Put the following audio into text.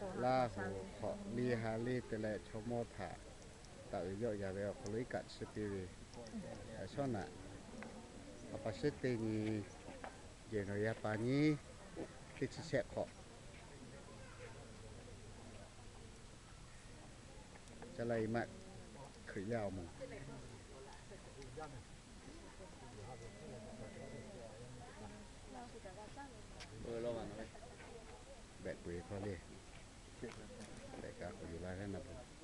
Laˇ huˍ hk'awꞈ liˇ ha liˇ te leh chaw mawˇ htaꞈ taˍ uiˍ yawˆ yan ve awˬ hk'aw lo iˉ kaˆ chi piˇ ve, shawˉ naꞈ, ha pa shehˉ teˇ nyi January yaˇ pa nyiˇ teˇ chi shehˆ hk'awꞈ, Ca la i maˆ Hkriꞈ yaˇ awˬ moˍ behꞈ peuˬ hk'aw le, behꞈ kaꞈ k'oꞈ yuˬ la hk'e na peuˬ.